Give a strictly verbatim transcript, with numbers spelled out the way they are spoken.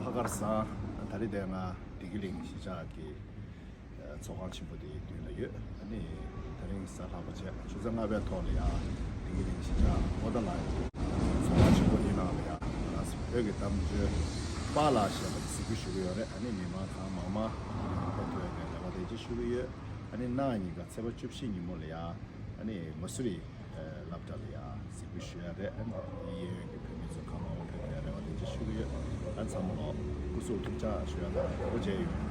ལྷག་དཀར་བཟང་། ད་རེས་དེ་ང་བདེ་སྐྱིད་གླིང་གཞིས་ཆགས་ཀྱི་ཚོགས་ཁང་ཆེན་པོ་དེའི་མདུན་ལ་ཡོད། ཨ་ནི་དེ་རིང་གཟའ་ལྷག་པ་བྱས་ཆུ་ཚོད་ལྔ་པའི་ཐོག་ལ་ཡང་བདེ་སྐྱིད་གླིང་གཞིས་ཆགས་ཨོ་ད་ལ་ཡི་ཚོགས་ཁང་ཆེན་པོ་དེའི་ནང་ལ་ཡང་ང་རང་ཚོ་བོད་ཀྱི་གཏམ་བརྗོད་པཱ་ལགས་ཞེས་པ་དེ་གཟིགས་འབུལ་ཞུ་གི་ཡོད་རེད། ཨ་ནི་མི་མང་གང་མང་མང་ཕེབས་ཐུབ་ཡ་དེ་རེ་བ་དེ་ཅིག་ཞུ་གི་ཡོད། ཨ་ནི་གནངས་ཉིན་ཀ་ཚེས་པ་བཅུ་བཞི་ཉིན་མོ་ལ་ཡང་ཨ་ནི་མ་སུ་རི་སློབ་གྲྭ་ལ་ཡང་གཟིགས་འབུལ་ཞུ་ཡ་རེད། ཨ་ནི་གཡས་གཡོན་གྱི་བོད་མི་ཚོ་གང་མང་མང་ཕེབས་ཐུབ་ཡ་རེ་བ་དེ་ཅིག་ཞུ་གི་ཡོད། ཨ་ཚང་མ་ལོ་སྐུ་གཟུགས་ཐུགས་ཅག་ཞུ་ཡ་དང་བདེ་པོ་བྱས་ཡོང་